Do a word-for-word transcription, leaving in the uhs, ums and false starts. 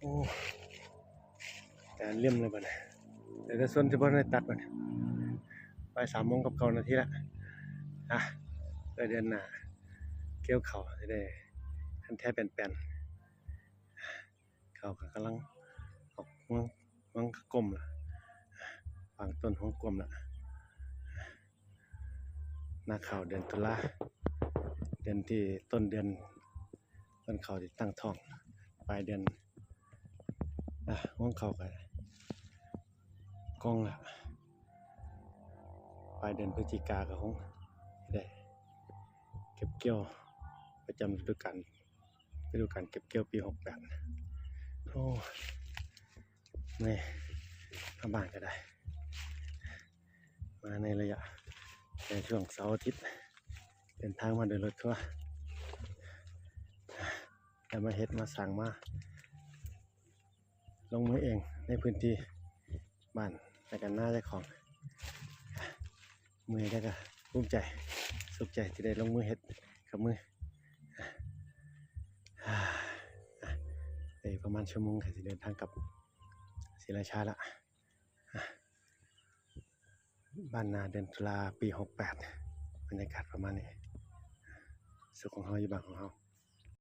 อ้ แต่เริ่มเลยบัดนี้ แต่แต่ส่วนที่บ่ได้ตัดบัดนี้ บ่ายสามโมงกับเก้านาทีละ อ่ะ เพื่อเดือนหน้า เกี่ยวข้าวจะได้ คันแท้แปนๆ ข้าวก็กำลังออก หว่าง หว่างกลมละ หว่างต้นหว่างกลมละ นาข้าวเดือนตุลา เดือนที่ต้นเดือน ต้นข้าวที่ตั้งท้อง ปลายเดือน อ่ะ หว่างข้าวก็กองละ ปลายเดือนพฤศจิกาก็คงได้เก็บเกี่ยวประจำฤดูกาล ฤดูกาลเก็บเกี่ยวปีหกแปด โอ้ เมื่อย กลับบ้านก็ได้ มาในระยะ ในช่วงเสาร์อาทิตย์ เดินทางมาโดยรถทัวร์ แล้วมาเฮ็ดมาสร้างมา ลงมือเองในพื้นที่บ้าน แล้วก็นาเจ้าของ เมื่อยแล้วก็ภูมิใจ สุขใจที่ได้ลงมือเฮ็ดกับมือ อ่ะ อ่ะ อีกประมาณชั่วโมงก็สิเดินทางกลับศรีราชาละ อ่ะ บ้านนาเดือนตุลาปีหกแปด บรรยากาศประมาณนี้ สุขของเฮาอยู่บ้านของเฮา